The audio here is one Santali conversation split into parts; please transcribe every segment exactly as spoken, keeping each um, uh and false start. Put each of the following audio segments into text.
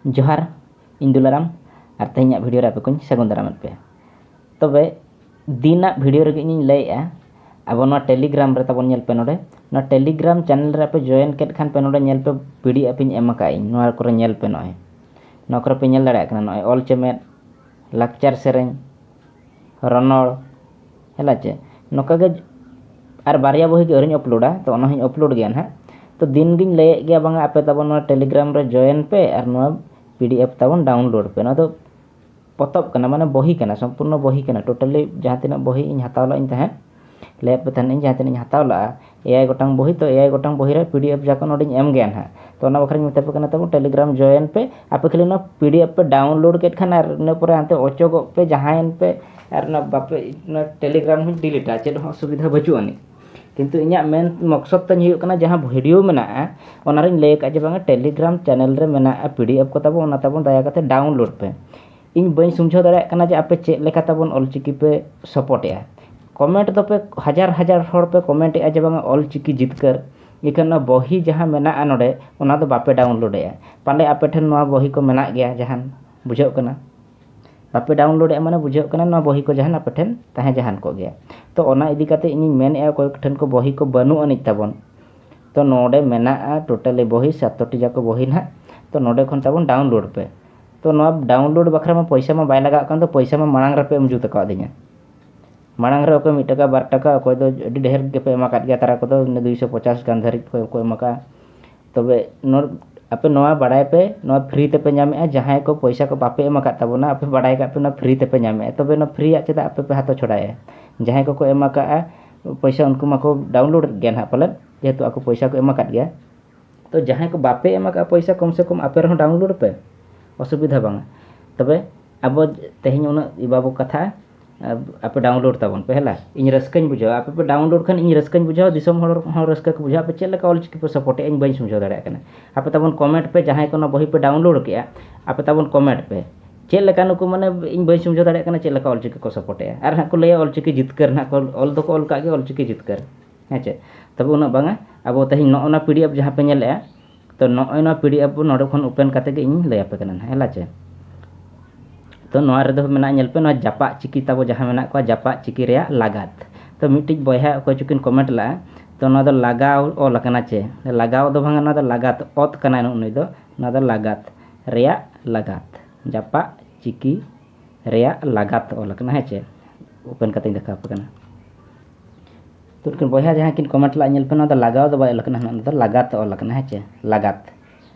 ᱡᱚᱦᱟᱨ, ᱤᱧ ᱫᱩᱞᱟᱨᱟᱢ, ᱟᱨ ᱛᱮᱦᱮᱧᱟᱜ video ᱨᱮ ᱟᱯᱮ ᱠᱚᱧ ᱥᱟᱹᱜᱩᱱ ᱫᱟᱨᱟᱢᱮᱫ ᱯᱮᱭᱟ᱾ ᱛᱚᱵᱮ ᱫᱤᱱᱟᱜ video ᱨᱮᱜᱮ ᱤᱧᱤᱧ ᱞᱟᱹᱭᱮᱫᱼᱟ, ᱟᱵᱚ ᱱᱚᱣᱟ Telegram ᱨᱮ ᱛᱟᱵᱚᱱ ᱧᱮᱞ ᱯᱮ ᱱᱚᱰᱮ, ᱱᱚᱣᱟ Telegram channel ᱨᱮ ᱟᱯᱮ join ᱠᱮᱫ ᱠᱷᱟᱱ ᱯᱮ ᱱᱚᱰᱮ ᱧᱮᱞ ᱯᱮ, PDF ᱤᱧ ᱮᱢ ᱟᱠᱟᱫ ᱟᱹᱧ, ᱱᱚᱣᱟ ᱠᱚᱨᱮ ᱧᱮᱞ ᱯᱮ, ᱱᱚᱜᱼᱚᱭ ᱱᱚᱣᱟ ᱠᱚᱨᱮ ᱯᱮ ᱧᱮᱞ ᱫᱟᱲᱮᱭᱟᱜ ᱠᱟᱱᱟ, ᱱᱚᱜᱼᱚᱭ ᱚᱞ ᱪᱮᱢᱮᱫ, ᱞᱟᱠᱪᱟᱨ ᱥᱮᱨᱮᱧ, ᱨᱚᱱᱚᱲ, ᱦᱮᱞᱟ ᱪᱮ, ᱱᱚᱝᱠᱟ ᱜᱮ ᱟᱨ ᱵᱟᱨᱭᱟ ᱵᱚᱦᱤ ᱜᱮ ᱟᱹᱣᱨᱤᱧ uploadᱟ, ᱛᱚ ᱚᱱᱟ ᱦᱚᱸᱧ upload ᱜᱮᱭᱟ ᱱᱟᱦᱟᱜ᱾ ᱛᱚ ᱫᱤᱱ ᱜᱤᱧ ᱞᱟᱹᱭᱮᱫ ᱜᱮᱭᱟ, ᱵᱟᱝᱟ ᱟᱯᱮ ᱛᱟᱵᱚᱱ ᱱᱚᱣᱟ Telegram ᱨᱮ join ᱯᱮ ᱟᱨ ᱱᱚᱣᱟ PDF ᱛᱟᱵᱚᱱ download ᱯᱮ᱾ ᱱᱚᱣᱟ ᱫᱚ ᱯᱚᱛᱚᱵ ᱠᱟᱱᱟ, ᱢᱟᱱᱮ ᱵᱚᱦᱤ ᱠᱟᱱᱟ, ᱥᱚᱢᱯᱩᱨᱱᱚ ᱵᱚᱦᱤ ᱠᱟᱱᱟ᱾ Totally ᱡᱟᱦᱟᱸ ᱛᱤᱱᱟᱹᱜ ᱵᱚᱦᱤ ᱤᱧ ᱦᱟᱛᱟᱣ ᱞᱟᱜ ᱤᱧ ᱛᱟᱦᱮᱸᱫ, ᱞᱟᱹᱭᱟᱫ ᱯᱮ ᱛᱟᱦᱮᱸᱫ ᱤᱧ, ᱡᱟᱦᱟᱸ ᱛᱤᱱᱟᱹᱜ ᱤᱧ ᱦᱟᱛᱟᱣ ᱞᱟᱜᱼᱟ, ᱮᱭᱟᱭ ᱜᱚᱴᱟᱝ ᱵᱚᱦᱤ, ᱛᱚ ᱮᱭᱟᱭ ᱜᱚᱴᱟᱝ ᱵᱚᱦᱤ ᱨᱮ PDF ᱡᱟᱠᱚ ᱱᱚᱰᱮᱧ ᱮᱢ ᱜᱮᱭᱟ ᱱᱟᱦᱟᱜ᱾ ᱛᱚ ᱚᱱᱟ ᱵᱟᱠᱷᱨᱟᱧ ᱢᱮᱛᱟ ᱯᱮ ᱠᱟᱱᱟ, ᱛᱟᱵᱚᱱ Telegram join ᱯᱮ᱾ ᱟᱯᱮ ᱠᱷᱟᱹᱞᱤ ᱱᱚᱣᱟ PDF ᱯᱮ download ᱠᱮᱫ ᱠᱷᱟᱱ ᱟᱨ ᱤᱱᱟᱹ ᱯᱚᱨᱮ ᱦᱟᱱᱛᱮ ᱚᱪᱚᱜᱚᱜ ᱯᱮ, ᱡᱟᱦᱟᱸᱭᱮᱱ ᱯᱮ, ᱟᱨ ᱚᱱᱟ ᱵᱟᱯᱮ, ᱚᱱᱟ Telegram ᱦᱚᱸᱧ ᱰᱤᱞᱤᱴᱟ, ᱪᱮᱫ ᱦᱚᱸ ᱚᱥᱩᱵᱤᱫᱷᱟ ᱵᱟᱹᱪᱩᱜ ᱟᱹᱱᱤᱡ᱾ ᱠᱤᱱᱛᱩ ᱤᱧᱟᱹᱜ ᱢᱮᱱ ᱢᱚᱠᱥᱚᱫ ᱛᱤᱧ ᱦᱩᱭᱩᱜ ᱠᱟᱱᱟ, ᱡᱟᱦᱟᱸ video ᱢᱮᱱᱟᱜᱼᱟ, ᱚᱱᱟᱨᱤᱧ ᱞᱟᱹᱭ ᱟᱠᱟᱫ ᱡᱮ ᱵᱟᱝᱟ Telegram channel ᱨᱮ ᱢᱮᱱᱟᱜᱼᱟ PDF ᱠᱚ ᱛᱟᱵᱚ, ᱚᱱᱟ ᱛᱟᱵᱚᱱ ᱫᱟᱭᱟ ᱠᱟᱛᱮ download ᱯᱮ᱾ ᱤᱧ ᱵᱟᱹᱧ ᱥᱩᱢᱡᱷᱟᱹᱣ ᱫᱟᱲᱮᱭᱟᱜ ᱠᱟᱱᱟ ᱡᱮ ᱟᱯᱮ ᱪᱮᱫ ᱞᱮᱠᱟ ᱛᱟᱵᱚᱱ ᱚᱞᱪᱤᱠᱤ ᱯᱮ support ᱮᱜᱼᱟ᱾ Comment ᱫᱚᱯᱮ ᱦᱟᱡᱟᱨ ᱦᱟᱡᱟᱨ ᱦᱚᱲ ᱯᱮ comment ᱮᱜᱼᱟ ᱡᱮ ᱵᱟᱝᱟ ᱚᱞᱪᱤᱠᱤ ᱡᱤᱛᱠᱟᱹᱨ, ᱤᱠᱷᱟᱹᱱ ᱚᱱᱟ ᱵᱚᱦᱤ ᱡᱟᱦᱟᱸ ᱢᱮᱱᱟᱜᱼᱟ ᱱᱚᱰᱮ, ᱚᱱᱟ ᱫᱚ ᱵᱟᱯᱮ download ᱮᱜᱼᱟ᱾ ᱯᱟᱞᱮ ᱟᱯᱮ ᱴᱷᱮᱱ ᱱᱚᱣᱟ ᱵᱚᱦᱤ ᱠᱚ ᱢᱮᱱᱟᱜ ᱜᱮᱭᱟ, ᱡᱟᱦᱟᱱ ᱵᱩᱡᱷᱟᱹᱜ ᱠᱟᱱᱟ᱾ ᱵᱟᱯᱮ download ᱮᱜᱼᱟ ᱢᱟᱱᱮ ᱵᱩᱡᱷᱟᱹᱜ ᱠᱟᱱᱟ ᱱᱚᱣᱟ ᱵᱚᱦᱤ ᱠᱚ ᱡᱟᱦᱟᱱ ᱟᱯᱮ ᱴᱷᱮᱱ ᱛᱟᱦᱮᱸ ᱡᱟᱦᱟᱱ ᱠᱚᱜ ᱜᱮᱭᱟ᱾ ᱛᱚ ᱚᱱᱟ ᱤᱫᱤ ᱠᱟᱛᱮ ᱤᱧᱤᱧ ᱢᱮᱱᱮᱜᱼᱟ, ᱚᱠᱚᱭ ᱴᱷᱮᱱ ᱠᱚ ᱵᱚᱦᱤ ᱠᱚ ᱵᱟᱹᱱᱩᱜ ᱟᱹᱱᱤᱡ ᱛᱟᱵᱚᱱ, ᱛᱚ ᱱᱚᱰᱮ ᱢᱮᱱᱟᱜᱼᱟ totally ᱵᱚᱦᱤ, ᱥᱟᱛᱥᱚᱴᱤ ᱡᱟᱠᱚ ᱵᱚᱦᱤ ᱱᱟᱦᱟᱜ᱾ ᱛᱚ ᱱᱚᱰᱮ ᱠᱷᱚᱱ ᱛᱟᱵᱚᱱ download ᱯᱮ᱾ ᱛᱚ ᱱᱚᱣᱟ download ᱵᱟᱠᱷᱨᱟ ᱢᱟ ᱯᱚᱭᱥᱟ ᱢᱟ ᱵᱟᱭ ᱞᱟᱜᱟᱜ ᱠᱟᱱ, ᱛᱚ ᱯᱚᱭᱥᱟ ᱢᱟ ᱢᱟᱲᱟᱝ ᱨᱮᱯᱮ ᱮᱢ ᱡᱩᱛ ᱟᱠᱟᱫᱤᱧᱟ᱾ ᱢᱟᱲᱟᱝ ᱨᱮ ᱚᱠᱚᱭ ᱢᱤᱫ ᱴᱟᱠᱟ, ᱵᱟᱨ ᱴᱟᱠᱟ, ᱚᱠᱚᱭ ᱫᱚ ᱟᱹᱰᱤ ᱰᱷᱮᱨ ᱜᱮᱯᱮ ᱮᱢ ᱟᱠᱟᱫ ᱜᱮᱭᱟ, ᱛᱟᱨᱟ ᱠᱚᱫᱚ ᱤᱱᱟᱹ ᱫᱩᱭᱥᱚ ᱯᱚᱪᱟᱥ ᱜᱟᱱ ᱫᱷᱟᱹᱨᱤᱡ ᱠᱚ, ᱠᱚ ᱮᱢ ᱟᱠᱟᱫᱼᱟ᱾ ᱛᱚᱵᱮ ᱱᱚ-, ᱟᱯᱮ ᱱᱚᱣᱟ ᱵᱟᱲᱟᱭ ᱯᱮ, ᱱᱚᱣᱟ free ᱛᱮᱯᱮ ᱧᱟᱢᱮᱜᱼᱟ᱾ ᱡᱟᱦᱟᱸᱭ ᱠᱚ ᱯᱚᱭᱥᱟ ᱠᱚ ᱵᱟᱯᱮ ᱮᱢ ᱟᱠᱟᱫ ᱛᱟᱵᱚᱱᱟ, ᱟᱯᱮ ᱵᱟᱲᱟᱭ ᱠᱟᱜ ᱯᱮ, ᱱᱚᱣᱟ free ᱛᱮᱯᱮ ᱧᱟᱢᱮᱜᱼᱟ᱾ ᱛᱚᱵᱮ ᱱᱚᱣᱟ free ᱟᱜ ᱪᱮᱫᱟᱜ ᱟᱯᱮ ᱯᱮ ᱦᱟᱛᱟᱣ ᱪᱷᱚᱲᱟᱭᱮᱜᱼᱟ? ᱡᱟᱦᱟᱸᱭ ᱠᱚᱠᱚ ᱮᱢ ᱟᱠᱟᱫᱼᱟ ᱯᱚᱭᱥᱟ, ᱩᱱᱠᱩ ᱢᱟᱠᱚ download ᱮᱫ ᱜᱮᱭᱟ ᱱᱟᱦᱟᱜ ᱯᱟᱞᱮᱫ, ᱡᱮᱦᱮᱛᱩ ᱟᱠᱚ ᱯᱚᱭᱥᱟ ᱠᱚ ᱮᱢ ᱟᱠᱟᱫ ᱜᱮᱭᱟ᱾ ᱛᱚ ᱡᱟᱦᱟᱸᱭ ᱠᱚ ᱵᱟᱯᱮ ᱮᱢ ᱟᱠᱟᱫᱼᱟ ᱯᱚᱭᱥᱟ, ᱠᱚᱢ ᱥᱮ ᱠᱚᱢ ᱟᱯᱮ ᱨᱮᱦᱚᱸ download ᱯᱮ, ᱚᱥᱩᱵᱤᱫᱷᱟ ᱵᱟᱝᱟ᱾ ᱛᱚᱵᱮ ᱟᱵᱚ ᱛᱮᱦᱮᱧ ᱩᱱᱟᱹᱜ ᱵᱟᱵᱚ ᱠᱟᱛᱷᱟᱜᱼᱟ, ᱟᱯᱮ download ᱛᱟᱵᱚᱱ ᱯᱮ, ᱦᱮᱞᱟ᱾ ᱤᱧ ᱨᱟᱹᱥᱠᱟᱹᱧ ᱵᱩᱡᱷᱟᱹᱣᱟ, ᱟᱯᱮ ᱯᱮ download ᱠᱷᱟᱱ ᱤᱧ ᱨᱟᱹᱥᱠᱟᱹᱧ ᱵᱩᱡᱷᱟᱹᱣᱟ, ᱫᱤᱥᱚᱢ ᱦᱚᱲ ᱦᱚᱸ ᱨᱟᱹᱥᱠᱟᱹ ᱠᱚ ᱵᱩᱡᱷᱟᱹᱣᱟ᱾ ᱟᱯᱮ ᱪᱮᱫ ᱞᱮᱠᱟ ᱚᱞᱪᱤᱠᱤ ᱯᱮ support ᱮᱜᱼᱟ, ᱤᱧ ᱵᱟᱹᱧ ᱥᱩᱢᱡᱷᱟᱹᱣ ᱫᱟᱲᱮᱭᱟᱜ ᱠᱟᱱᱟ᱾ ᱟᱯᱮ ᱛᱟᱵᱚᱱ comment ᱯᱮ, ᱡᱟᱦᱟᱸᱭ ᱠᱚ ᱚᱱᱟ ᱵᱚᱦᱤ ᱯᱮ download ᱠᱮᱜᱼᱟ, ᱟᱯᱮ ᱛᱟᱵᱚᱱ comment ᱯᱮ᱾ ᱪᱮᱫ ᱞᱮᱠᱟ ᱱᱩᱠᱩ, ᱢᱟᱱᱮ, ᱤᱧ ᱵᱟᱹᱧ ᱥᱩᱢᱡᱷᱟᱹᱣ ᱫᱟᱲᱮᱭᱟᱜ ᱠᱟᱱᱟ ᱪᱮᱫ ᱞᱮᱠᱟ ᱚᱞᱪᱤᱠᱤ ᱠᱚ support ᱮᱜᱼᱟ᱾ ᱟᱨ ᱦᱟᱸᱜ ᱠᱚ ᱞᱟᱹᱭᱟ ᱚᱞᱪᱤᱠᱤ ᱡᱤᱛᱠᱟᱹᱨ, ᱦᱟᱸᱜ ᱠᱚ ᱚᱞ ᱫᱚᱠᱚ ᱚᱞ ᱠᱟᱜ ᱜᱮ, ᱚᱞᱪᱤᱠᱤ ᱡᱤᱛᱠᱟᱹᱨ, ᱦᱮᱸ ᱪᱮ? ᱛᱚᱵᱮ ᱩᱱᱟᱹᱜ ᱵᱟᱝᱟ, ᱟᱵᱚ ᱛᱮᱦᱮᱧ ᱱᱚᱜᱼᱚ ᱱᱟ PDF ᱡᱟᱦᱟᱸ ᱯᱮ ᱧᱮᱞᱮᱜᱼᱟ, ᱛᱚ ᱱᱚᱜᱼᱚᱭ ᱱᱚᱣᱟ PDF ᱵᱚ ᱱᱚᱰᱮ ᱠᱷᱚᱱ open ᱠᱟᱛᱮ ᱜᱮ ᱤᱧ ᱞᱟᱹᱭ ᱟᱯᱮ ᱠᱟᱱᱟ ᱱᱟᱦᱟᱜ, ᱦᱮᱸ ᱞᱟᱪᱮ᱾ ᱛᱚ ᱱᱚᱣᱟ ᱨᱮᱫᱚ ᱢᱮᱱᱟᱜᱼᱟ, ᱧᱮᱞ ᱯᱮ, ᱱᱚᱣᱟ ᱡᱟᱯᱟᱜ ᱪᱤᱠᱤ ᱛᱟᱵᱚ ᱡᱟᱦᱟᱸ ᱢᱮᱱᱟᱜ ᱠᱚᱣᱟ, ᱡᱟᱯᱟᱜ ᱪᱤᱠᱤ ᱨᱮᱭᱟᱜ ᱞᱟᱜᱟᱛ᱾ ᱛᱚ ᱢᱤᱫᱴᱤᱡ ᱵᱚᱭᱦᱟ ᱚᱠᱚᱭ ᱪᱚᱠᱤᱱ comment ᱞᱟᱜᱼᱟ, ᱛᱚ ᱱᱚᱣᱟ ᱫᱚ ᱞᱟᱜᱟᱣ ᱚᱞ ᱟᱠᱟᱱᱟ ᱪᱮ? ᱞᱟᱜᱟᱣ ᱫᱚ ᱵᱟᱝᱟ, ᱱᱚᱣᱟ ᱫᱚ ᱞᱟᱜᱟᱛ, ᱚᱛ ᱠᱟᱱᱟ ᱱᱩᱜ ᱱᱩᱭ ᱫᱚ, ᱱᱚᱣᱟ ᱫᱚ ᱞᱟᱜᱟᱛ ᱨᱮᱭᱟᱜ ᱞᱟᱜᱟᱛ, ᱡᱟᱯᱟᱜ ᱪᱤᱠᱤ ᱨᱮᱭᱟᱜ ᱞᱟᱜᱟᱛ ᱚᱞ ᱟᱠᱟᱱᱟ, ᱦᱮᱸ ᱪᱮ? Open ᱠᱟᱛᱮᱧ ᱫᱮᱠᱷᱟᱣ ᱟᱯᱮ ᱠᱟᱱᱟ᱾ ᱛᱚ ᱩᱱᱠᱤᱱ ᱵᱚᱭᱦᱟ ᱡᱟᱦᱟᱸ ᱠᱤᱱ comment ᱞᱟᱜᱼᱟ, ᱧᱮᱞ ᱯᱮ, ᱱᱚᱣᱟ ᱫᱚ ᱞᱟᱜᱟᱣ ᱫᱚ ᱵᱟᱭ ᱚᱞ ᱟᱠᱟᱱᱟ, ᱱᱚᱣᱟ ᱫᱚ ᱞᱟᱜᱟᱛ ᱚᱞ ᱟᱠᱟᱱᱟ, ᱦᱮᱸ ᱪᱮ? ᱞᱟᱜᱟᱛ᱾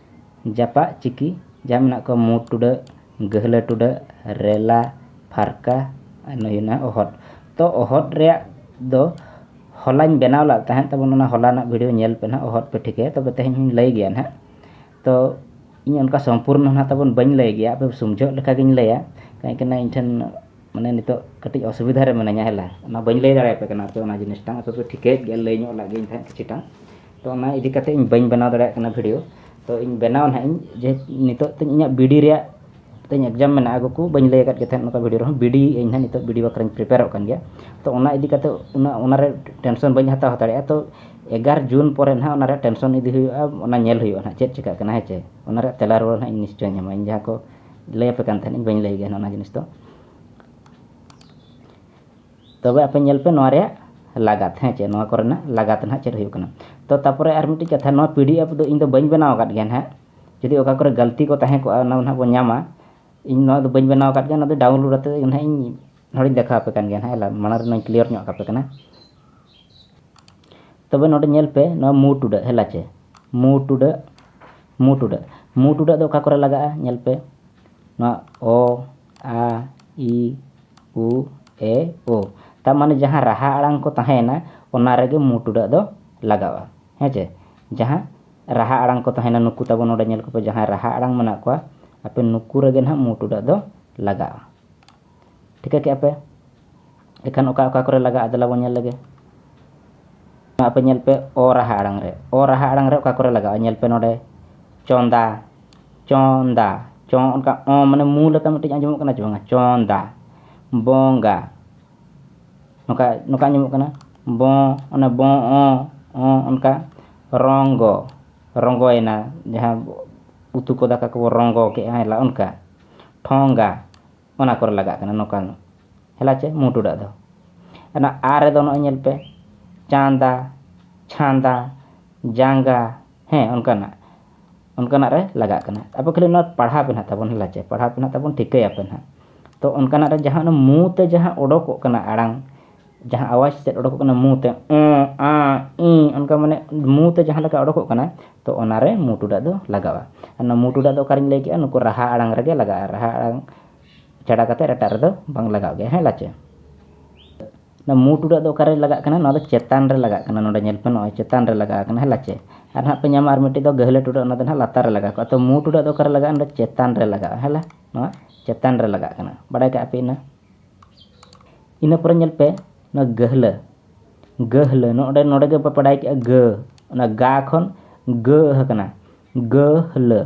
ᱡᱟᱯᱟᱜ ᱪᱤᱠᱤ ᱡᱟᱦᱟᱸ ᱢᱮᱱᱟᱜ ᱠᱚᱣᱟ, ᱢᱩ ᱴᱩᱰᱟᱹᱜ, ᱜᱟᱹᱦᱞᱟᱹ ᱴᱩᱰᱟᱹᱜ, ᱨᱮᱞᱟ, ᱯᱷᱟᱨᱠᱟ, ᱟᱨ ᱱᱩᱭ ᱦᱩᱭᱱᱟ ᱚᱦᱚᱫ᱾ ᱛᱚ ᱚᱦᱚᱫ ᱨᱮᱭᱟᱜ ᱫᱚ ᱦᱚᱞᱟᱧ ᱵᱮᱱᱟᱣ ᱞᱮᱫ ᱛᱟᱦᱮᱸᱫ ᱛᱟᱵᱚᱱ, ᱚᱱᱟ ᱦᱚᱞᱟᱱᱟᱜ video ᱧᱮᱞ ᱯᱮ ᱱᱟᱦᱟᱜ, ᱚᱦᱚᱫ ᱯᱮ ᱴᱷᱤᱠᱟᱹᱭᱟ, ᱛᱚᱵᱮ ᱛᱮᱦᱮᱧ ᱦᱚᱧ ᱞᱟᱹᱭ ᱜᱮᱭᱟ ᱱᱟᱦᱟᱜ᱾ ᱛᱚ ᱤᱧ ᱚᱱᱠᱟ ᱥᱚᱢᱯᱩᱨᱱᱚ ᱱᱟᱦᱟᱜ ᱛᱟᱵᱚᱱ ᱵᱟᱹᱧ ᱞᱟᱹᱭ ᱜᱮᱭᱟ, ᱟᱯᱮ ᱥᱚᱢᱡᱷᱟᱹᱜ ᱞᱮᱠᱟ ᱜᱤᱧ ᱞᱟᱹᱭᱟ, ᱠᱟᱹᱡ ᱠᱟᱱᱟ ᱤᱧ ᱴᱷᱮᱱ ᱢᱟᱱᱮ ᱱᱤᱛᱚᱜ ᱠᱟᱹᱴᱤᱡ ᱚᱥᱩᱵᱤᱫᱷᱟ ᱨᱮ ᱢᱤᱱᱟᱹᱧᱟ, ᱦᱮᱞᱟ, ᱚᱱᱟ ᱵᱟᱹᱧ ᱞᱟᱹᱭ ᱫᱟᱲᱮᱭᱟᱯᱮ ᱠᱟᱱᱟ᱾ ᱟᱯᱮ ᱚᱱᱟ ᱡᱤᱱᱤᱥᱴᱟᱝ ᱟᱯᱮ ᱯᱮ ᱴᱷᱤᱠᱟᱹᱭᱮᱫ ᱜᱮᱭᱟ, ᱞᱟᱹᱭ ᱧᱚᱜ ᱞᱟᱜ ᱜᱤᱧ ᱛᱟᱦᱮᱸᱫ ᱠᱤᱪᱷᱩᱴᱟᱝ᱾ ᱛᱚ ᱚᱱᱟ ᱤᱫᱤ ᱠᱟᱛᱮ ᱤᱧ ᱵᱟᱹᱧ ᱵᱮᱱᱟᱣ ᱫᱟᱲᱮᱭᱟᱜ ᱠᱟᱱᱟ video᱾ ᱛᱚ ᱤᱧ ᱵᱮᱱᱟᱣ ᱱᱟᱦᱟᱜ ᱤᱧ, ᱡᱮ ᱱᱤᱛᱚᱜ ᱛᱤᱧ ᱤᱧᱟᱹᱜ BD ᱨᱮᱭᱟᱜ ᱛᱤᱧ exam ᱢᱮᱱᱟᱜᱼᱟ, ᱟᱹᱜᱩ ᱠᱚ ᱵᱟᱹᱧ ᱞᱟᱹᱭ ᱟᱠᱟᱫ ᱜᱮ ᱛᱟᱦᱮᱸᱫ ᱱᱚᱝᱠᱟ video ᱨᱮᱦᱚᱸ, BD ᱤᱧ ᱱᱟᱦᱟᱜ ᱱᱤᱛᱚᱜ BD ᱵᱟᱠᱷᱨᱟᱧ prepareᱚᱜ ᱠᱟᱱ ᱜᱮᱭᱟ᱾ ᱛᱚ ᱚᱱᱟ ᱤᱫᱤ ᱠᱟᱛᱮ ᱚᱱᱟ, ᱚᱱᱟ ᱨᱮ tension ᱵᱟᱹᱧ ᱦᱟᱛᱟᱣ ᱦᱟᱛᱟᱲᱮᱜᱼᱟ᱾ ᱛᱚ ᱮᱜᱟᱨ ᱡᱩᱱ ᱯᱚᱨᱮ ᱱᱟᱦᱟᱜ ᱚᱱᱟ ᱨᱮ tension ᱤᱫᱤ ᱦᱩᱭᱩᱜᱼᱟ, ᱚᱱᱟ ᱧᱮᱞ ᱦᱩᱭᱩᱜᱼᱟ ᱱᱟᱦᱟᱜ ᱪᱮᱫ ᱪᱤᱠᱟᱹᱜ ᱠᱟᱱᱟ, ᱦᱮᱸ ᱪᱮ? ᱚᱱᱟ ᱨᱮᱭᱟᱜ ᱛᱮᱞᱟ ᱨᱩᱣᱟᱹᱲ ᱱᱟᱦᱟᱜ ᱤᱧ ᱱᱤᱥᱪᱚᱭ ᱧᱟᱢᱟ᱾ ᱤᱧ ᱡᱟᱦᱟᱸ ᱠᱚ ᱞᱟᱹᱭ ᱟᱯᱮ ᱠᱟᱱ ᱛᱟᱦᱮᱸᱫ, ᱤᱧ ᱵᱟᱹᱧ ᱞᱟᱹᱭ ᱜᱮᱭᱟ ᱱᱟᱦᱟᱜ ᱚᱱᱟ ᱡᱤᱱᱤᱥ ᱫᱚ᱾ ᱛᱚᱵᱮ ᱟᱯᱮ ᱧᱮᱞ ᱯᱮ ᱱᱚᱣᱟ ᱨᱮᱭᱟᱜ ᱞᱟᱜᱟᱛ, ᱦᱮᱸ ᱪᱮ, ᱱᱚᱣᱟ ᱠᱚᱨᱮᱱᱟᱜ ᱞᱟᱜᱟᱛ ᱱᱟᱦᱟᱜ ᱪᱮᱫ ᱦᱩᱭᱩᱜ ᱠᱟᱱᱟ᱾ ᱛᱚ ᱛᱟᱯᱚᱨᱮ ᱟᱨ ᱢᱤᱫᱴᱤᱡ ᱠᱟᱛᱷᱟ, ᱱᱚᱣᱟ PDF ᱫᱚ ᱤᱧ ᱫᱚ ᱵᱟᱹᱧ ᱵᱮᱱᱟᱣ ᱟᱠᱟᱫ ᱜᱮᱭᱟ ᱱᱟᱦᱟᱜ᱾ ᱡᱩᱫᱤ ᱚᱠᱟ ᱠᱚᱨᱮ ᱜᱟᱹᱞᱛᱤ ᱠᱚ ᱛᱟᱦᱮᱸ ᱠᱚᱜᱼᱟ, ᱚᱱᱟ ᱱᱟᱦᱟᱜ ᱵᱚᱱ ᱧᱟᱢᱟ᱾ ᱤᱧ ᱱᱚᱣᱟ ᱫᱚ ᱵᱟᱹᱧ ᱵᱮᱱᱟᱣ ᱟᱠᱟᱫ ᱜᱮᱭᱟ, ᱚᱱᱟ ᱫᱚ download ᱠᱟᱛᱮ ᱱᱟᱦᱟᱜ ᱤᱧ ᱱᱚᱰᱮᱧ ᱫᱮᱠᱷᱟᱣ ᱟᱯᱮ ᱠᱟᱱ ᱜᱮᱭᱟ ᱱᱟᱦᱟᱜ᱾ ᱦᱮᱞᱟ, ᱢᱟᱲᱟᱝ ᱨᱮ ᱱᱚᱣᱟᱧ clear ᱧᱚᱜ ᱟᱯᱮ ᱠᱟᱱᱟ᱾ ᱛᱚᱵᱮ ᱱᱚᱰᱮ ᱧᱮᱞ ᱯᱮ, ᱱᱚᱣᱟ ᱢᱩ ᱴᱩᱰᱟᱹᱜ, ᱦᱮᱞᱟ ᱪᱮ, ᱢᱩ ᱴᱩᱰᱟᱹᱜ, ᱢᱩ ᱴᱩᱰᱟᱹᱜ, ᱢᱩ ᱴᱩᱰᱟᱹᱜ ᱫᱚ ᱚᱠᱟ ᱠᱚᱨᱮ ᱞᱟᱜᱟᱜᱼᱟ? ᱧᱮᱞ ᱯᱮ, ᱱᱚᱣᱟ ᱚ, ᱟ, ᱤ, ᱩ, ᱮ, ᱳ᱾ ᱛᱟᱨ ᱢᱟᱱᱮ ᱡᱟᱦᱟᱸ ᱨᱟᱦᱟ ᱟᱲᱟᱝ ᱠᱚ ᱛᱟᱦᱮᱸᱭᱮᱱᱟ, ᱚᱱᱟ ᱨᱮᱜᱮ ᱢᱩ ᱴᱩᱰᱟᱹᱜ ᱫᱚ ᱞᱟᱜᱟᱜᱼᱟ, ᱦᱮᱸ ᱪᱮ? ᱡᱟᱦᱟᱸ ᱨᱟᱦᱟ ᱟᱲᱟᱝ ᱠᱚ ᱛᱟᱦᱮᱸᱭᱮᱱᱟ, ᱱᱩᱠᱩ ᱛᱟᱵᱚ ᱱᱚᱰᱮ ᱧᱮᱞ ᱠᱚᱯᱮ, ᱡᱟᱦᱟᱸᱭ ᱨᱟᱦᱟ ᱟᱲᱟᱝ ᱢᱮᱱᱟᱜ ᱠᱚᱣᱟ, ᱟᱯᱮ ᱱᱩᱠᱩ ᱨᱮᱜᱮ ᱱᱟᱦᱟᱜ ᱢᱩ ᱴᱩᱰᱟᱹᱜ ᱫᱚ ᱞᱟᱜᱟᱜᱼᱟ᱾ ᱴᱷᱤᱠᱟᱹ ᱠᱮᱜᱼᱟ ᱯᱮ? ᱮᱱᱠᱷᱟᱱ ᱚᱠᱟ ᱚᱠᱟ ᱠᱚᱨᱮ ᱞᱟᱜᱟᱜᱼᱟ, ᱫᱮᱞᱟ ᱵᱚᱱ ᱧᱮᱞ ᱞᱮᱜᱮ᱾ ᱟᱯᱮ ᱧᱮᱞ ᱯᱮ, ᱚ ᱨᱟᱦᱟ ᱟᱲᱟᱝ ᱨᱮ, ᱚ ᱨᱟᱦᱟ ᱟᱲᱟᱝ ᱨᱮ ᱚᱠᱟ ᱠᱚᱨᱮ ᱞᱟᱜᱟᱜᱼᱟ? ᱧᱮᱞ ᱯᱮ ᱱᱚᱰᱮ, ᱪᱚᱸᱫᱟ, ᱪᱚᱸᱫᱟ, ᱪᱚᱸ, ᱚᱱᱠᱟ ᱚ ᱢᱟᱱᱮ ᱢᱩ ᱞᱮᱠᱟ ᱢᱤᱫᱴᱤᱡ ᱟᱸᱡᱚᱢᱚᱜ ᱠᱟᱱᱟ ᱪᱮ ᱵᱟᱝᱟ? ᱪᱚᱸᱫᱟ, ᱵᱚᱸᱜᱟ, ᱱᱚᱝᱠᱟ, ᱱᱚᱝᱠᱟ ᱟᱸᱡᱚᱢᱚᱜ ᱠᱟᱱᱟ, ᱵᱚᱸ, ᱚᱱᱟ ᱵᱚᱸ, ᱚᱸ, ᱚᱸ, ᱚᱱᱠᱟ, ᱨᱚᱝᱜᱚ, ᱨᱚᱸᱜᱚᱭᱮᱱᱟ, ᱡᱟᱦᱟᱸ ᱩᱛᱩ ᱠᱚ ᱫᱟᱠᱟ ᱠᱚᱵᱚ ᱨᱚᱸᱜᱚ ᱠᱮᱜᱼᱟ, ᱦᱮᱞᱟ ᱚᱱᱠᱟ᱾ ᱴᱷᱚᱸᱜᱟ, ᱚᱱᱟ ᱠᱚᱨᱮ ᱞᱟᱜᱟᱜ ᱠᱟᱱᱟ ᱱᱚᱝᱠᱟ ᱧᱚᱜ᱾ ᱦᱮᱞᱟ ᱪᱮ ᱢᱩ ᱴᱩᱰᱟᱹᱜ ᱫᱚ᱾ ᱚᱱᱟ ᱟ ᱨᱮᱫᱚ ᱱᱚᱜᱼᱚᱭ ᱧᱮᱞ ᱯᱮ, ᱪᱟᱸᱫᱟ, ᱪᱷᱟᱸᱫᱟ, ᱡᱟᱸᱜᱟ, ᱦᱮᱸ, ᱚᱱᱠᱟᱱᱟᱜ, ᱚᱱᱠᱟᱱᱟᱜ ᱨᱮ ᱞᱟᱜᱟᱜ ᱠᱟᱱᱟ᱾ ᱟᱵᱚ ᱠᱷᱟᱹᱞᱤ ᱱᱚᱣᱟ ᱯᱟᱲᱦᱟᱣ ᱯᱮ ᱱᱟᱦᱟᱜ ᱛᱟᱵᱚᱱ, ᱦᱮᱞᱟ ᱪᱮ, ᱯᱟᱲᱦᱟᱣ ᱯᱮ ᱱᱟᱦᱟᱜ ᱛᱟᱵᱚᱱ, ᱴᱷᱤᱠᱟᱹᱭᱟᱯᱮ ᱱᱟᱦᱟᱜ᱾ ᱛᱚ ᱚᱱᱠᱟᱱᱟᱜ ᱨᱮ ᱡᱟᱦᱟᱸ ᱚᱱᱟ ᱢᱩ ᱛᱮ ᱡᱟᱦᱟᱸ ᱚᱰᱚᱠᱚᱜ ᱠᱟᱱᱟ ᱟᱲᱟᱝ, ᱡᱟᱦᱟᱸ ᱟᱣᱟᱡᱽ ᱛᱮᱫ ᱚᱰᱚᱠᱚᱜ ᱠᱟᱱᱟ ᱢᱩ ᱛᱮ, ᱚᱸ, ᱟᱸ, ᱤᱸ, ᱚᱱᱠᱟ ᱢᱟᱱᱮ ᱢᱩ ᱛᱮ ᱡᱟᱦᱟᱸ ᱞᱮᱠᱟ ᱚᱰᱚᱠᱚᱜ ᱠᱟᱱᱟ, ᱛᱚ ᱚᱱᱟᱨᱮ ᱢᱩ ᱴᱩᱰᱟᱹᱜ ᱫᱚ ᱞᱟᱜᱟᱜᱼᱟ᱾ ᱟᱨ ᱚᱱᱟ ᱢᱩ ᱴᱩᱰᱟᱹᱜ ᱫᱚ ᱚᱠᱟᱨᱤᱧ ᱞᱟᱹᱭ ᱠᱮᱜᱼᱟ? ᱱᱩᱠᱩ ᱨᱟᱦᱟ ᱟᱲᱟᱝ ᱨᱮᱜᱮ ᱞᱟᱜᱟᱜᱼᱟ᱾ ᱨᱟᱦᱟ ᱟᱲᱟᱝ ᱪᱷᱟᱰᱟ ᱠᱟᱛᱮ ᱮᱴᱟᱜ ᱨᱮᱫᱚ ᱵᱟᱝ ᱞᱟᱜᱟᱜ ᱜᱮᱭᱟ᱾ ᱦᱮᱸ ᱞᱟᱪᱮ, ᱚᱱᱟ ᱢᱩ ᱴᱩᱰᱟᱹᱜ ᱫᱚ ᱚᱠᱟᱨᱮ ᱞᱟᱜᱟᱜ ᱠᱟᱱᱟ? ᱱᱚᱣᱟ ᱫᱚ ᱪᱮᱛᱟᱱ ᱨᱮ ᱞᱟᱜᱟᱜ ᱠᱟᱱᱟ᱾ ᱱᱚᱰᱮ ᱧᱮᱞ ᱯᱮ, ᱱᱚᱜᱼᱚᱭ ᱪᱮᱛᱟᱱ ᱨᱮ ᱞᱟᱜᱟᱣ ᱠᱟᱱᱟ᱾ ᱦᱮᱸ ᱞᱟᱪᱮ, ᱟᱨ ᱱᱟᱦᱟᱜ ᱯᱮ ᱧᱟᱢᱟ ᱟᱨ ᱢᱤᱫᱴᱤᱡ ᱫᱚ ᱜᱟᱹᱦᱞᱟᱹ ᱴᱩᱰᱟᱹᱜ, ᱚᱱᱟ ᱫᱚ ᱱᱟᱦᱟᱜ ᱞᱟᱛᱟᱨ ᱨᱮ ᱞᱟᱜᱟᱣ ᱠᱚᱜᱼᱟ᱾ ᱛᱚ ᱢᱩ ᱴᱩᱰᱟᱹᱜ ᱫᱚ ᱚᱠᱟᱨᱮ ᱞᱟᱜᱟᱜᱼᱟ? ᱱᱚᱰᱮ ᱪᱮᱛᱟᱱ ᱨᱮ ᱞᱟᱜᱟᱜᱼᱟ᱾ ᱦᱮᱸ ᱞᱟ, ᱱᱚᱣᱟ ᱪᱮᱛᱟᱱ ᱨᱮ ᱞᱟᱜᱟᱜ ᱠᱟᱱᱟ᱾ ᱵᱟᱲᱟᱭ ᱠᱟᱜᱼᱟ ᱯᱮ ᱤᱱᱟᱹ᱾ ᱤᱱᱟᱹ ᱯᱚᱨᱮ ᱧᱮᱞ ᱯᱮ, ᱱᱚᱣᱟ ᱜᱟᱹᱦᱞᱟᱹ, ᱜᱟᱹᱦᱞᱟᱹ, ᱱᱚᱰᱮ, ᱱᱚᱰᱮ ᱜᱮ ᱯᱮ ᱵᱟᱰᱟᱭ ᱠᱮᱜᱼᱟ ᱜᱟᱹ, ᱚᱱᱟ ᱜᱟ ᱠᱷᱚᱱ ᱜᱟᱹ ᱟᱠᱟᱱᱟ, ᱜᱟᱹᱦᱞᱟᱹ᱾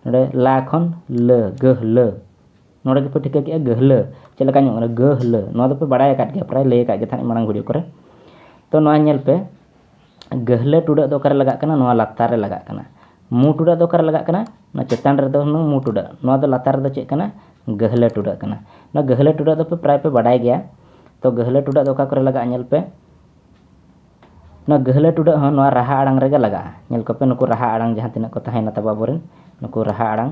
ᱱᱚᱰᱮ ᱞᱟ ᱠᱷᱚᱱ ᱞᱟᱹ, ᱜᱟᱹᱦᱞᱟᱹ᱾ ᱱᱚᱰᱮ ᱜᱮᱯᱮ ᱴᱷᱤᱠᱟᱹ ᱠᱮᱜᱼᱟ ᱜᱟᱹᱦᱞᱟᱹ᱾ ᱪᱮᱫ ᱞᱮᱠᱟ ᱧᱚᱜ ᱠᱟᱱᱟ? ᱜᱟᱹᱦᱞᱟᱹ᱾ ᱱᱚᱣᱟ ᱫᱚᱯᱮ ᱵᱟᱲᱟᱭ ᱟᱠᱟᱫ ᱜᱮᱭᱟ, ᱯᱨᱟᱭ ᱞᱟᱹᱭ ᱟᱠᱟᱫ ᱜᱮ ᱛᱟᱦᱮᱸᱫ ᱢᱟᱲᱟᱝ video ᱠᱚᱨᱮ᱾ ᱛᱚ ᱱᱚᱣᱟ ᱧᱮᱞ ᱯᱮ, ᱜᱟᱹᱦᱞᱟᱹ ᱴᱩᱰᱟᱹᱜ ᱫᱚ ᱚᱠᱟᱨᱮ ᱞᱟᱜᱟᱜ ᱠᱟᱱᱟ? ᱱᱚᱣᱟ ᱞᱟᱛᱟᱨ ᱨᱮ ᱞᱟᱜᱟᱜ ᱠᱟᱱᱟ᱾ ᱢᱩ ᱴᱩᱰᱟᱹᱜ ᱫᱚ ᱚᱠᱟᱨᱮ ᱞᱟᱜᱟᱜ ᱠᱟᱱᱟ? ᱱᱚᱣᱟ ᱪᱮᱛᱟᱱ ᱨᱮᱫᱚ ᱦᱩᱱᱟᱹᱝ ᱢᱩ ᱴᱩᱰᱟᱹᱜ᱾ ᱱᱚᱣᱟ ᱫᱚ ᱞᱟᱛᱟᱨ ᱨᱮᱫᱚ ᱪᱮᱫ ᱠᱟᱱᱟ? ᱜᱟᱹᱦᱞᱟᱹ ᱴᱩᱰᱟᱹᱜ ᱠᱟᱱᱟ᱾ ᱱᱚᱣᱟ ᱜᱟᱹᱦᱞᱟᱹ ᱴᱩᱰᱟᱹᱜ ᱫᱚᱯᱮ ᱯᱨᱟᱭ ᱯᱮ ᱵᱟᱰᱟᱭ ᱜᱮᱭᱟ᱾ ᱛᱚ ᱜᱟᱹᱦᱞᱟᱹ ᱴᱩᱰᱟᱹᱜ ᱫᱚ ᱚᱠᱟ ᱠᱚᱨᱮ ᱞᱟᱜᱟᱜᱼᱟ? ᱧᱮᱞ ᱯᱮ, ᱱᱚᱣᱟ ᱜᱟᱹᱦᱞᱟᱹ ᱴᱩᱰᱟᱹᱜ ᱦᱚᱸ ᱱᱚᱣᱟ ᱨᱟᱦᱟ ᱟᱲᱟᱝ ᱨᱮᱜᱮ ᱞᱟᱜᱟᱜᱼᱟ᱾ ᱧᱮᱞ ᱠᱚᱯᱮ, ᱱᱩᱠᱩ ᱨᱟᱦᱟ ᱟᱲᱟᱝ ᱡᱟᱦᱟᱸ ᱛᱤᱱᱟᱹᱜ ᱠᱚ ᱛᱟᱦᱮᱸᱭᱮᱱᱟ ᱛᱟᱵᱚ ᱟᱵᱚᱨᱮᱱ, ᱱᱩᱠᱩ ᱨᱟᱦᱟ ᱟᱲᱟᱝ,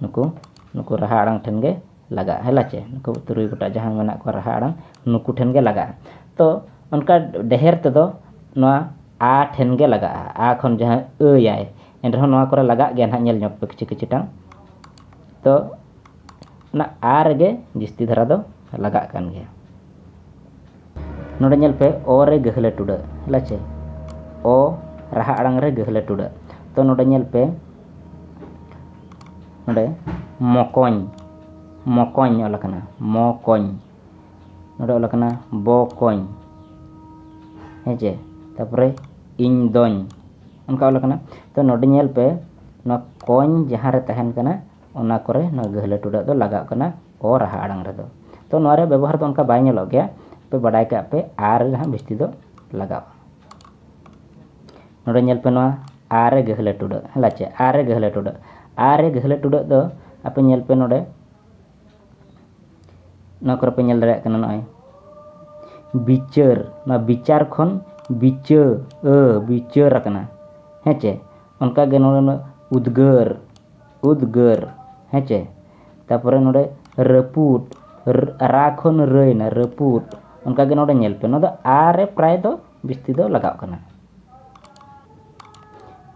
ᱱᱩᱠᱩ, ᱱᱩᱠᱩ ᱨᱟᱦᱟ ᱟᱲᱟᱝ ᱴᱷᱮᱱ ᱜᱮ ᱞᱟᱜᱟᱜᱼᱟ᱾ ᱦᱮᱸ ᱞᱟᱪᱮ, ᱱᱩᱠᱩ ᱛᱩᱨᱩᱭ ᱜᱚᱴᱟᱝ ᱡᱟᱦᱟᱸ ᱢᱮᱱᱟᱜ ᱠᱚᱣᱟ ᱨᱟᱦᱟ ᱟᱲᱟᱝ, ᱱᱩᱠᱩ ᱴᱷᱮᱱ ᱜᱮ ᱞᱟᱜᱟᱜᱼᱟ᱾ ᱛᱚ ᱚᱱᱠᱟ ᱰᱷᱮᱨ ᱛᱮᱫᱚ ᱱᱚᱣᱟ ᱟ ᱴᱷᱮᱱ ᱜᱮ ᱞᱟᱜᱟᱜᱼᱟ᱾ ᱟ ᱠᱷᱚᱱ ᱡᱟᱦᱟᱸ ᱟᱹᱭᱟᱭ, ᱮᱱ ᱨᱮᱦᱚᱸ ᱱᱚᱣᱟ ᱠᱚᱨᱮ ᱞᱟᱜᱟᱜ ᱜᱮᱭᱟ ᱱᱟᱦᱟᱜ, ᱧᱮᱞ ᱧᱚᱜ ᱯᱮ ᱠᱤᱪᱷᱩ ᱠᱤᱪᱷᱩ ᱴᱟᱝ᱾ ᱛᱚ ᱚᱱᱟ ᱟ ᱨᱮᱜᱮ ᱡᱟᱹᱥᱛᱤ ᱫᱷᱟᱨᱟ ᱫᱚ ᱞᱟᱜᱟᱜ ᱠᱟᱱ ᱜᱮᱭᱟ᱾ ᱱᱚᱰᱮ ᱧᱮᱞ ᱯᱮ, ᱚ ᱨᱮ ᱜᱟᱹᱦᱞᱟᱹ ᱴᱩᱰᱟᱹᱜ, ᱦᱮᱸ ᱞᱟᱪᱮ? ᱚ ᱨᱟᱦᱟ ᱟᱲᱟᱝ ᱨᱮ ᱜᱟᱹᱦᱞᱟᱹ ᱴᱩᱰᱟᱹᱜ᱾ ᱛᱚ ᱱᱚᱰᱮ ᱧᱮᱞ ᱯᱮ, ᱱᱚᱰᱮ ᱢᱚᱠᱚᱧ, ᱢᱚᱠᱚᱧ ᱚᱞ ᱟᱠᱟᱱᱟ, ᱢᱚᱠᱚᱧ᱾ ᱱᱚᱰᱮ ᱚᱞ ᱟᱠᱟᱱᱟ ᱵᱚᱠᱚᱧ, ᱦᱮᱸ ᱪᱮ? ᱛᱟᱨᱯᱚᱨᱮ ᱤᱧ ᱫᱚᱧ, ᱚᱱᱠᱟ ᱚᱞ ᱟᱠᱟᱱᱟ᱾ ᱛᱚ ᱱᱚᱰᱮ ᱧᱮᱞ ᱯᱮ, ᱱᱚᱣᱟ ᱠᱚᱧ ᱡᱟᱦᱟᱸ ᱨᱮ ᱛᱟᱦᱮᱱ ᱠᱟᱱᱟ, ᱚᱱᱟ ᱠᱚᱨᱮ ᱱᱚᱣᱟ ᱜᱟᱹᱦᱞᱟᱹ ᱴᱩᱰᱟᱹᱜ ᱫᱚ ᱞᱟᱜᱟᱜ ᱠᱟᱱᱟ ᱚ ᱨᱟᱦᱟ ᱟᱲᱟᱝ ᱨᱮᱫᱚ᱾ ᱛᱚ ᱱᱚᱣᱟ ᱨᱮᱭᱟᱜ ᱵᱮᱵᱚᱦᱟᱨ ᱫᱚ ᱚᱱᱠᱟ ᱵᱟᱭ ᱧᱮᱞᱚᱜ ᱜᱮᱭᱟ, ᱯᱮ ᱵᱟᱰᱟᱭ ᱠᱟᱜ ᱯᱮ, ᱟᱨ ᱨᱮ ᱦᱟᱸᱜ ᱵᱤᱥᱛᱤ ᱫᱚ ᱞᱟᱜᱟᱜᱼᱟ᱾ ᱱᱚᱰᱮ ᱧᱮᱞ ᱯᱮ, ᱱᱚᱣᱟ ᱟᱨᱮ ᱜᱟᱹᱦᱞᱟᱹ ᱴᱩᱰᱟᱹᱜ, ᱦᱮᱸ ᱞᱟᱪᱮ, ᱟᱨᱮ ᱜᱟᱹᱦᱞᱟᱹ ᱴᱩᱰᱟᱹᱜ᱾ ᱟᱨᱮ ᱜᱟᱹᱦᱞᱟᱹ ᱴᱩᱰᱟᱹᱜ ᱫᱚ ᱟᱯᱮ ᱧᱮᱞ ᱯᱮ ᱱᱚᱰᱮ, ᱱᱚᱣᱟ ᱠᱚᱨᱮ ᱯᱮ ᱧᱮᱞ ᱫᱟᱲᱮᱭᱟᱜ ᱠᱟᱱᱟ, ᱱᱚᱜᱼᱚᱭ ᱵᱤᱪᱟᱹᱨ, ᱱᱚᱣᱟ ᱵᱤᱪᱟᱨ ᱠᱷᱚᱱ ᱵᱤᱪᱟᱹ, ᱟᱹ, ᱵᱤᱪᱟᱹᱨ ᱟᱠᱟᱱᱟ, ᱦᱮᱸ ᱪᱮ? ᱚᱱᱠᱟ ᱜᱮ ᱱᱚᱰᱮ ᱱᱚᱣᱟ ᱩᱫᱽᱜᱟᱹᱨ, ᱩᱫᱽᱜᱟᱹᱨ, ᱦᱮᱸ ᱪᱮ? ᱛᱟᱯᱚᱨᱮ ᱱᱚᱰᱮ ᱨᱟᱹᱯᱩᱫ, ᱨ-, ᱨᱟ ᱠᱷᱚᱱ ᱨᱟᱹᱭᱱᱟ, ᱨᱟᱹᱯᱩᱫ᱾ ᱚᱱᱠᱟ ᱜᱮ ᱱᱚᱰᱮ ᱧᱮᱞ ᱯᱮ, ᱱᱚᱣᱟ ᱫᱚ ᱟᱨᱮ ᱯᱨᱟᱭ ᱫᱚ ᱵᱤᱥᱛᱤ ᱫᱚ ᱞᱟᱜᱟᱣ ᱠᱟᱱᱟ᱾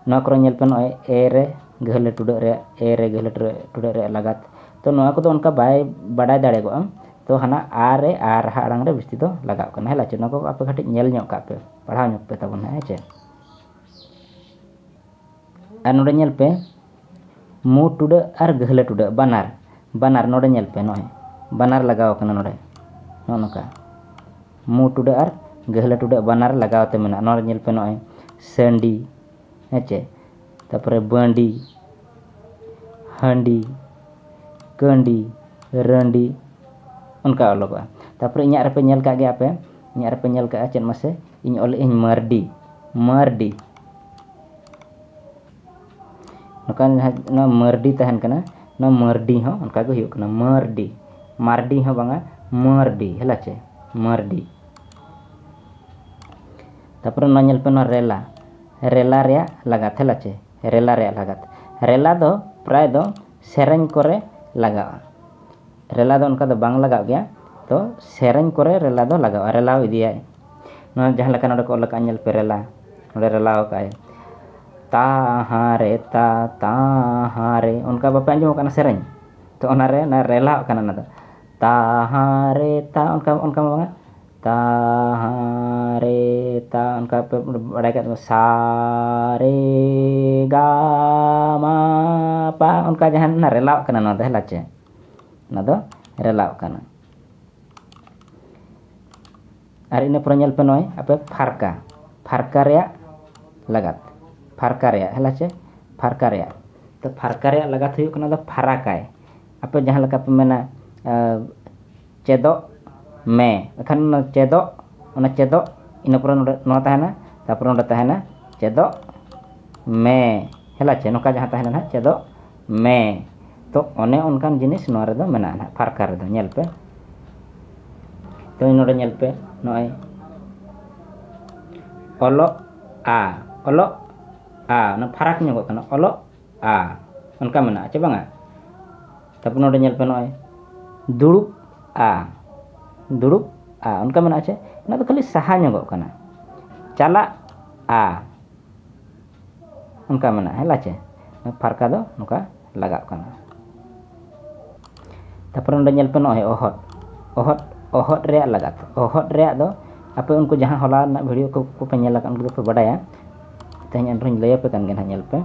ᱱᱚᱣᱟ ᱠᱚᱨᱮ ᱧᱮᱞ ᱯᱮ, ᱱᱚᱜᱼᱚᱭ ᱮ ᱨᱮ ᱜᱟᱹᱦᱞᱟᱹ ᱴᱩᱰᱟᱹᱜ ᱨᱮᱭᱟᱜ, ᱮ ᱨᱮ ᱜᱟᱹᱦᱞᱟᱹ ᱴᱩᱰᱟᱹᱜ, ᱴᱩᱰᱟᱹᱜ ᱨᱮᱭᱟᱜ ᱞᱟᱜᱟᱛ᱾ ᱛᱚ ᱱᱚᱣᱟ ᱠᱚᱫᱚ ᱚᱱᱠᱟ ᱵᱟᱭ ᱵᱟᱰᱟᱭ ᱫᱟᱲᱮ ᱜᱚᱜᱼᱟ᱾ ᱛᱚ ᱦᱟᱱᱟ ᱟᱨ ᱨᱮ, ᱟᱨ ᱨᱟᱦᱟ ᱟᱲᱟᱝ ᱨᱮ ᱵᱤᱥᱛᱤ ᱫᱚ ᱞᱟᱜᱟᱣ ᱠᱟᱱᱟ, ᱦᱮᱸ ᱞᱟᱪᱮ? ᱱᱚᱣᱟ ᱠᱚ ᱟᱯᱮ ᱠᱟᱹᱴᱤᱡ ᱧᱮᱞ ᱧᱚᱜ ᱠᱟᱜ ᱯᱮ, ᱯᱟᱲᱦᱟᱣ ᱧᱚᱜ ᱯᱮ ᱛᱟᱵᱚᱱ ᱦᱟᱸᱜ, ᱦᱮᱸ ᱪᱮ? ᱟᱨ ᱱᱚᱰᱮ ᱧᱮᱞ ᱯᱮ, ᱢᱩ ᱴᱩᱰᱟᱹᱜ ᱟᱨ ᱜᱟᱹᱦᱞᱟᱹ ᱴᱩᱰᱟᱹᱜ ᱵᱟᱱᱟᱨ, ᱵᱟᱱᱟᱨ ᱱᱚᱰᱮ ᱧᱮᱞ ᱯᱮ, ᱱᱚᱜᱼᱚᱭ ᱵᱟᱱᱟᱨ ᱞᱟᱜᱟᱣ ᱠᱟᱱᱟ ᱱᱚᱰᱮ, ᱱᱚᱜᱼᱚ ᱱᱚᱝᱠᱟ᱾ ᱢᱩ ᱴᱩᱰᱟᱹᱜ ᱟᱨ ᱜᱟᱹᱦᱞᱟᱹ ᱴᱩᱰᱟᱹᱜ ᱵᱟᱱᱟᱨ ᱞᱟᱜᱟᱣ ᱛᱮ ᱢᱮᱱᱟᱜᱼᱟ᱾ ᱱᱚᱰᱮ ᱧᱮᱞ ᱯᱮ, ᱱᱚᱜᱼᱚᱭ ᱥᱟᱺᱰᱤ, ᱦᱮᱸ ᱪᱮ? ᱛᱟᱯᱚᱨᱮ ᱵᱟᱺᱰᱤ, ᱦᱟᱺᱰᱤ, ᱠᱟᱺᱰᱤ, ᱨᱟᱺᱰᱤ, ᱚᱱᱠᱟ ᱚᱞᱚᱜᱚᱜᱼᱟ᱾ ᱛᱟᱯᱚᱨᱮ ᱤᱧᱟᱹᱜ ᱨᱮᱯᱮ ᱧᱮᱞ ᱠᱟᱜ ᱜᱮᱭᱟ ᱯᱮ, ᱤᱧᱟᱹᱜ ᱨᱮᱯᱮ ᱧᱮᱞ ᱠᱟᱜᱼᱟ ᱪᱮᱫ ᱢᱟᱥᱮ? ᱤᱧ ᱚᱞᱮᱜ ᱟᱹᱧ ᱢᱟᱹᱨᱰᱤ, ᱢᱟᱹᱨᱰᱤ᱾ ᱱᱚᱝᱠᱟ ᱡᱟᱦᱟᱸ ᱱᱚᱣᱟ ᱢᱟᱹᱨᱰᱤ ᱛᱟᱦᱮᱱ ᱠᱟᱱᱟ, ᱱᱚᱣᱟ ᱢᱟᱹᱨᱰᱤ ᱦᱚᱸ ᱚᱱᱠᱟ ᱜᱮ ᱦᱩᱭᱩᱜ ᱠᱟᱱᱟ, ᱢᱟᱹᱨᱰᱤ᱾ ᱢᱟᱨᱰᱤ ᱦᱚᱸ ᱵᱟᱝᱟ, ᱢᱟᱹᱨᱰᱤ, ᱦᱮᱞᱟ ᱪᱮ? ᱢᱟᱹᱨᱰᱤ᱾ ᱛᱟᱯᱚᱨᱮ ᱱᱚᱣᱟ ᱧᱮᱞ ᱯᱮ, ᱱᱚᱣᱟ ᱨᱮᱞᱟ, ᱨᱮᱞᱟ ᱨᱮᱭᱟᱜ ᱞᱟᱜᱟᱛ, ᱦᱮᱞᱟ ᱪᱮ? ᱨᱮᱞᱟ ᱨᱮᱭᱟᱜ ᱞᱟᱜᱟᱛ᱾ ᱨᱮᱞᱟ ᱫᱚ ᱯᱨᱟᱭ ᱫᱚ ᱥᱮᱨᱮᱧ ᱠᱚᱨᱮ ᱞᱟᱜᱟᱜᱼᱟ᱾ ᱨᱮᱞᱟ ᱫᱚ ᱚᱱᱠᱟ ᱫᱚ ᱵᱟᱝ ᱞᱟᱜᱟᱜ ᱜᱮᱭᱟ, ᱛᱚ ᱥᱮᱨᱮᱧ ᱠᱚᱨᱮ ᱨᱮᱞᱟ ᱫᱚ ᱞᱟᱜᱟᱜᱼᱟ, ᱨᱮᱞᱟᱣ ᱤᱫᱤᱭᱟᱭ᱾ ᱱᱚᱣᱟ ᱡᱟᱦᱟᱸ ᱞᱮᱠᱟ ᱱᱚᱰᱮ ᱠᱚ ᱚᱞ ᱟᱠᱟᱫᱼᱟ, ᱧᱮᱞ ᱯᱮ, ᱨᱮᱞᱟ, ᱱᱚᱰᱮ ᱨᱮᱞᱟᱣ ᱟᱠᱟᱫᱼᱟᱭ, ᱛᱟᱦᱟᱸ ᱨᱮ ᱛᱟ, ᱛᱟᱦᱟᱸ ᱨᱮ, ᱚᱱᱠᱟ ᱵᱟᱯᱮ ᱟᱸᱡᱚᱢ ᱟᱠᱟᱫᱼᱟ ᱥᱮᱨᱮᱧ? ᱛᱚ ᱚᱱᱟᱨᱮ ᱚᱱᱟ ᱨᱮᱞᱟᱣ ᱠᱟᱱᱟ, ᱚᱱᱟ ᱫᱚ ᱛᱟᱦᱟᱸ ᱨᱮ ᱛᱟ, ᱚᱱᱠᱟ, ᱚᱱᱠᱟ ᱢᱟ ᱵᱟᱝᱟ, ᱛᱟᱦᱟᱸ ᱨᱮ ᱛᱟ, ᱚᱱᱠᱟ ᱯᱮ ᱵᱟᱲᱟᱭ ᱠᱟᱜ ᱫᱚ, ᱥᱟ ᱨᱮ ᱜᱟ ᱢᱟ ᱯᱟ, ᱚᱱᱠᱟ ᱡᱟᱦᱟᱸ ᱚᱱᱟ ᱨᱮᱞᱟᱣ ᱠᱟᱱᱟ, ᱱᱚᱣᱟ ᱫᱚ ᱦᱮᱞᱟ ᱪᱮ, ᱚᱱᱟ ᱫᱚ ᱨᱮᱞᱟᱣ ᱠᱟᱱᱟ᱾ ᱟᱨ ᱤᱱᱟᱹ ᱯᱚᱨᱮ ᱧᱮᱞ ᱯᱮ, ᱱᱚᱜᱼᱚᱭ ᱟᱯᱮ ᱯᱷᱟᱨᱠᱟ, ᱯᱷᱟᱨᱠᱟ ᱨᱮᱭᱟᱜ ᱞᱟᱜᱟᱛ, ᱯᱷᱟᱨᱠᱟ ᱨᱮᱭᱟᱜ, ᱦᱮᱞᱟ ᱪᱮ? ᱯᱷᱟᱨᱠᱟ ᱨᱮᱭᱟᱜ᱾ ᱛᱚ ᱯᱷᱟᱨᱠᱟ ᱨᱮᱭᱟᱜ ᱞᱟᱜᱟᱛ ᱦᱩᱭᱩᱜ ᱠᱟᱱᱟ ᱫᱚ ᱯᱷᱟᱨᱟᱠᱟᱭ᱾ ᱟᱯᱮ ᱡᱟᱦᱟᱸ ᱞᱮᱠᱟ ᱯᱮ ᱢᱮᱱᱟ, ᱟᱸ, ᱪᱮᱫᱚᱜ ᱢᱮ, ᱮᱱᱠᱷᱟᱱ ᱚᱱᱟ ᱪᱮᱫᱚᱜ, ᱚᱱᱟ ᱪᱮᱫᱚᱜ, ᱤᱱᱟᱹ ᱯᱚᱨᱮ ᱱᱚᱰᱮ ᱱᱚᱣᱟ ᱛᱟᱦᱮᱱᱟ, ᱛᱟᱨᱯᱚᱨᱮ ᱱᱚᱰᱮ ᱛᱟᱦᱮᱱᱟ ᱪᱮᱫᱚᱜ ᱢᱮ᱾ ᱦᱮᱞᱟ ᱪᱮ, ᱱᱚᱝᱠᱟ ᱡᱟᱦᱟᱸ ᱛᱟᱦᱮᱸ ᱞᱮᱱᱟ ᱪᱮᱫᱚᱜ ᱢᱮ᱾ ᱛᱚ ᱚᱱᱮ ᱚᱱᱠᱟᱱ ᱡᱤᱱᱤᱥ ᱱᱚᱣᱟ ᱨᱮᱫᱚ ᱢᱮᱱᱟᱜᱼᱟ ᱱᱟᱦᱟᱜ ᱯᱷᱟᱨᱠᱟ ᱨᱮᱫᱚ᱾ ᱧᱮᱞ ᱯᱮ, ᱛᱚ ᱱᱚᱰᱮ ᱧᱮᱞ ᱯᱮ, ᱱᱚᱜᱼᱚᱭ ᱚᱞᱚᱜ ᱟ, ᱚᱞᱚᱜ ᱟ, ᱚᱱᱟ ᱯᱷᱟᱨᱟᱠ ᱧᱚᱜᱚᱜ ᱠᱟᱱᱟ, ᱚᱞᱚᱜ ᱟ, ᱚᱱᱠᱟ ᱢᱮᱱᱟᱜᱼᱟ ᱪᱮ ᱵᱟᱝᱟ? ᱛᱟᱨᱯᱚᱨ ᱱᱚᱰᱮ ᱧᱮᱞ ᱯᱮ, ᱱᱚᱜᱼᱚᱭ ᱫᱩᱲᱩᱵ ᱟ, ᱫᱩᱲᱩᱵ ᱟ, ᱚᱱᱠᱟ ᱢᱮᱱᱟᱜᱼᱟ ᱪᱮ? ᱚᱱᱟ ᱫᱚ ᱠᱷᱟᱹᱞᱤ ᱥᱟᱦᱟ ᱧᱚᱜᱚᱜ ᱠᱟᱱᱟ, ᱪᱟᱞᱟᱜ ᱟ, ᱚᱱᱠᱟ ᱢᱮᱱᱟᱜᱼᱟ᱾ ᱦᱮᱞᱟ ᱪᱮ, ᱯᱷᱟᱨᱠᱟ ᱫᱚ ᱱᱚᱝᱠᱟ ᱞᱟᱜᱟᱜ ᱠᱟᱱᱟ᱾ ᱛᱟᱨᱯᱚᱨᱮ ᱱᱚᱰᱮ ᱧᱮᱞ ᱯᱮ, ᱱᱚᱜᱼᱚᱭ ᱚᱦᱚᱫ, ᱚᱦᱚᱫ, ᱚᱦᱚᱫ ᱨᱮᱭᱟᱜ ᱞᱟᱜᱟᱛ, ᱚᱦᱚᱫ ᱨᱮᱭᱟᱜ ᱫᱚ ᱟᱯᱮ ᱩᱱᱠᱩ ᱡᱟᱦᱟᱸ ᱦᱚᱞᱟ ᱨᱮᱱᱟᱜ ᱵᱷᱤᱰᱤᱭᱳ ᱠᱚ ᱠᱚᱯᱮ ᱧᱮᱞ ᱟᱠᱟᱫ, ᱩᱱᱠᱩ ᱫᱚᱯᱮ ᱵᱟᱰᱟᱭᱟ᱾ ᱛᱮᱦᱮᱧ ᱮᱱ ᱨᱮᱦᱚᱸᱧ ᱞᱟᱹᱭ ᱟᱯᱮ ᱠᱟᱱ ᱜᱮ ᱱᱟᱦᱟᱜ᱾ ᱧᱮᱞ ᱯᱮ,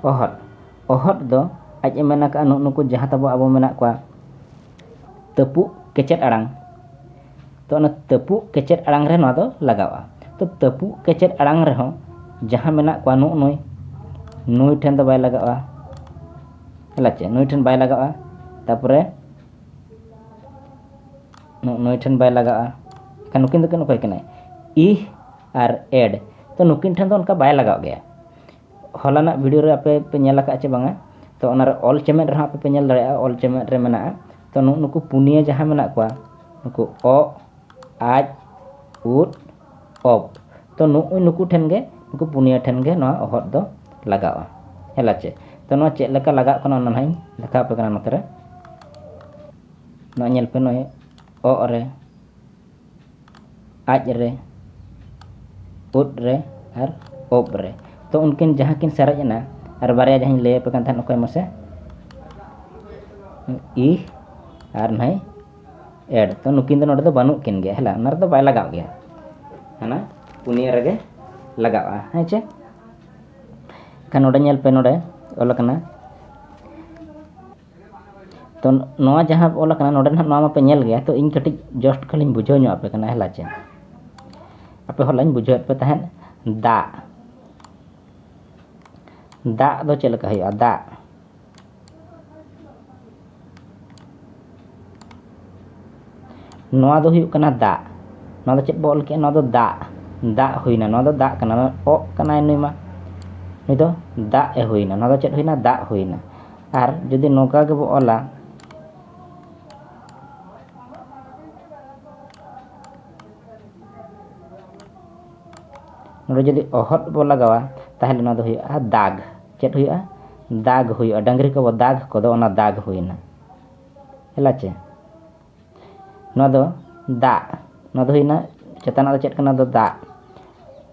ᱚᱦᱚᱫ, ᱚᱦᱚᱫ ᱫᱚ ᱟᱡ ᱮ ᱢᱮᱱ ᱟᱠᱟᱫᱼᱟ, ᱱᱩᱜᱼᱩ ᱱᱩᱠᱩ ᱡᱟᱦᱟᱸ ᱛᱟᱵᱚ ᱟᱵᱚ ᱢᱮᱱᱟᱜ ᱠᱚᱣᱟ ᱛᱟᱹᱯᱩᱜ ᱠᱮᱪᱮᱫ ᱟᱲᱟᱝ, ᱛᱚ ᱚᱱᱟ ᱛᱟᱹᱯᱩᱜ ᱠᱮᱪᱮᱫ ᱟᱲᱟᱝ ᱨᱮ ᱱᱚᱣᱟ ᱫᱚ ᱞᱟᱜᱟᱜᱼᱟ᱾ ᱛᱚ ᱛᱟᱹᱯᱩᱜ ᱠᱮᱪᱮᱫ ᱟᱲᱟᱝ ᱨᱮᱦᱚᱸ ᱡᱟᱦᱟᱸ ᱢᱮᱱᱟᱜ ᱠᱚᱣᱟ, ᱱᱩᱜᱼᱩ ᱱᱩᱭ, ᱱᱩᱭ ᱴᱷᱮᱱ ᱫᱚ ᱵᱟᱭ ᱞᱟᱜᱟᱜᱼᱟ᱾ ᱦᱮᱞᱟ ᱪᱮ, ᱱᱩᱭ ᱴᱷᱮᱱ ᱵᱟᱭ ᱞᱟᱜᱟᱜᱼᱟ᱾ ᱛᱟᱨᱯᱚᱨᱮ ᱱᱩ-, ᱱᱩᱭ ᱴᱷᱮᱱ ᱵᱟᱭ ᱞᱟᱜᱟᱜᱼᱟ᱾ ᱮᱱᱠᱷᱟᱱ ᱱᱩᱠᱤᱱ ᱫᱚᱠᱤᱱ ᱚᱠᱚᱭ ᱠᱟᱱᱟᱭ? ᱤᱦ ᱟᱨ ᱮᱰ᱾ ᱛᱚ ᱱᱩᱠᱤᱱ ᱴᱷᱮᱱ ᱫᱚ ᱚᱱᱠᱟ ᱵᱟᱭ ᱞᱟᱜᱟᱜ ᱜᱮᱭᱟ᱾ ᱦᱚᱞᱟᱱᱟᱜ ᱵᱷᱤᱰᱤᱭᱳ ᱨᱮ ᱟᱯᱮ ᱯᱮ ᱧᱮᱞ ᱟᱠᱟᱫ ᱪᱮ ᱵᱟᱝᱟ? ᱛᱚ ᱚᱱᱟᱨᱮ ᱚᱞ ᱪᱮᱢᱮᱫ ᱨᱮᱦᱚᱸ ᱟᱯᱮ ᱯᱮ ᱧᱮᱞ ᱫᱟᱲᱮᱭᱟᱜᱼᱟ, ᱚᱞ ᱪᱮᱢᱮᱫ ᱨᱮ ᱢᱮᱱᱟᱜᱼᱟ᱾ ᱛᱚ ᱱᱩ-, ᱱᱩᱠᱩ ᱯᱩᱱᱭᱟᱹ ᱡᱟᱦᱟᱸ ᱢᱮᱱᱟᱜ ᱠᱚᱣᱟ, ᱱᱩᱠᱩ ᱚᱜ, ᱟᱡ, ᱩᱫ, ᱚᱵ᱾ ᱛᱚ ᱱᱩᱜᱼᱩᱭ ᱱᱩᱠᱩ ᱴᱷᱮᱱ ᱜᱮ, ᱱᱩᱠᱩ ᱯᱩᱱᱭᱟᱹ ᱴᱷᱮᱱ ᱜᱮ ᱱᱚᱣᱟ ᱚᱦᱚᱫ ᱫᱚ ᱞᱟᱜᱟᱜᱼᱟ᱾ ᱦᱮᱞᱟ ᱪᱮ? ᱛᱚ ᱱᱚᱣᱟ ᱪᱮᱫ ᱞᱮᱠᱟ ᱞᱟᱜᱟᱜ ᱠᱟᱱᱟ ᱚᱱᱟ ᱱᱟᱦᱟᱜ ᱤᱧ ᱫᱮᱠᱷᱟᱣ ᱟᱯᱮ ᱠᱟᱱᱟ ᱱᱚᱛᱮ ᱨᱮ᱾ ᱱᱚᱣᱟ ᱧᱮᱞ ᱯᱮ, ᱱᱚᱜᱼᱚᱭ ᱚᱜ ᱨᱮ, ᱟᱡ ᱨᱮ, ᱩᱫ ᱨᱮ ᱟᱨ ᱚᱵ ᱨᱮ᱾ ᱛᱚ ᱩᱱᱠᱤᱱ ᱡᱟᱦᱟᱸ ᱠᱤᱱ ᱥᱟᱨᱮᱡ ᱮᱱᱟ, ᱟᱨ ᱵᱟᱨᱭᱟ ᱡᱟᱦᱟᱸᱧ ᱞᱟᱹᱭ ᱟᱯᱮ ᱠᱟᱱ ᱛᱟᱦᱮᱸᱫ, ᱚᱠᱚᱭ ᱢᱟᱥᱮ? ᱤᱦ ᱟᱨ ᱱᱟᱦᱟᱜ ᱮᱰ᱾ ᱛᱚ ᱱᱩᱠᱤᱱ ᱫᱚ ᱱᱚᱰᱮ ᱫᱚ ᱵᱟᱹᱱᱩᱜ ᱠᱤᱱ ᱜᱮᱭᱟ, ᱦᱮᱞᱟ, ᱚᱱᱟ ᱨᱮᱫᱚ ᱵᱟᱭ ᱞᱟᱜᱟᱜ ᱜᱮᱭᱟ, ᱦᱟᱱᱟ ᱯᱩᱱᱭᱟᱹ ᱨᱮᱜᱮ ᱞᱟᱜᱟᱜᱼᱟ᱾ ᱦᱮᱸ ᱪᱮ? ᱮᱱᱠᱷᱟᱱ ᱱᱚᱰᱮ ᱧᱮᱞ ᱯᱮ, ᱱᱚᱰᱮ ᱚᱞ ᱟᱠᱟᱱᱟ᱾ ᱛᱚ ᱱᱚᱣᱟ ᱡᱟᱦᱟᱸ ᱚᱞ ᱟᱠᱟᱱᱟ ᱱᱚᱰᱮ ᱱᱟᱦᱟᱜ, ᱱᱚᱣᱟ ᱢᱟᱯᱮ ᱧᱮᱞ ᱜᱮᱭᱟ᱾ ᱛᱚ ᱤᱧ ᱠᱟᱹᱴᱤᱡ ᱡᱚᱥᱴ ᱠᱷᱟᱹᱞᱤᱧ ᱵᱩᱡᱷᱟᱹᱣ ᱧᱚᱜ ᱟᱯᱮ ᱠᱟᱱᱟ, ᱦᱮᱞᱟ ᱪᱮ? ᱟᱯᱮ ᱦᱚᱸ ᱞᱟᱹᱭᱤᱧ ᱵᱩᱡᱷᱟᱹᱣᱮᱫ ᱯᱮ ᱛᱟᱦᱮᱸᱫ᱾ ᱫᱟᱜ, ᱫᱟᱜ ᱫᱚ ᱪᱮᱫ ᱞᱮᱠᱟ ᱦᱩᱭᱩᱜᱼᱟ? ᱫᱟᱜ, ᱱᱚᱣᱟ ᱫᱚ ᱦᱩᱭᱩᱜ ᱠᱟᱱᱟ ᱫᱟᱜ᱾ ᱱᱚᱣᱟ ᱫᱚ ᱪᱮᱫ ᱵᱚ ᱚᱞ ᱠᱮᱜᱼᱟ? ᱱᱚᱣᱟ ᱫᱚ ᱫᱟᱜ᱾ ᱫᱟᱜ ᱦᱩᱭᱱᱟ, ᱱᱚᱣᱟ ᱫᱚ ᱫᱟᱜ ᱠᱟᱱᱟ, ᱱᱚᱣᱟ ᱚᱜ ᱠᱟᱱᱟᱭ ᱱᱩᱭ ᱢᱟ, ᱱᱩᱭ ᱫᱚ ᱫᱟᱜ ᱮ ᱦᱩᱭᱱᱟ, ᱱᱚᱣᱟ ᱫᱚ ᱪᱮᱫ ᱦᱩᱭᱱᱟ? ᱫᱟᱜ ᱦᱩᱭᱱᱟ᱾ ᱟᱨ ᱡᱩᱫᱤ ᱱᱚᱝᱠᱟ ᱜᱮᱵᱚ ᱚᱞᱟ, ᱱᱚᱰᱮ ᱡᱩᱫᱤ ᱚᱦᱚᱫ ᱵᱚ ᱞᱟᱜᱟᱣᱟ, ᱛᱟᱦᱚᱞᱮ ᱱᱚᱣᱟ ᱫᱚ ᱦᱩᱭᱩᱜᱼᱟ ᱫᱟᱜᱽ᱾ ᱪᱮᱫ ᱦᱩᱭᱩᱜᱼᱟ? ᱫᱟᱜᱽ ᱦᱩᱭᱩᱜᱼᱟ᱾ ᱰᱟᱹᱝᱨᱤ ᱠᱚᱵᱚ ᱫᱟᱜᱽ ᱠᱚᱫᱚ, ᱚᱱᱟ ᱫᱟᱜᱽ ᱦᱩᱭᱱᱟ᱾ ᱦᱮᱞᱟ ᱪᱮ? ᱱᱚᱣᱟ ᱫᱚ ᱫᱟᱜ, ᱱᱚᱣᱟ ᱫᱚ ᱦᱩᱭᱱᱟ, ᱪᱮᱛᱟᱱᱟᱜ ᱫᱚ ᱪᱮᱫ ᱠᱟᱱᱟ? ᱫᱚ ᱫᱟᱜ᱾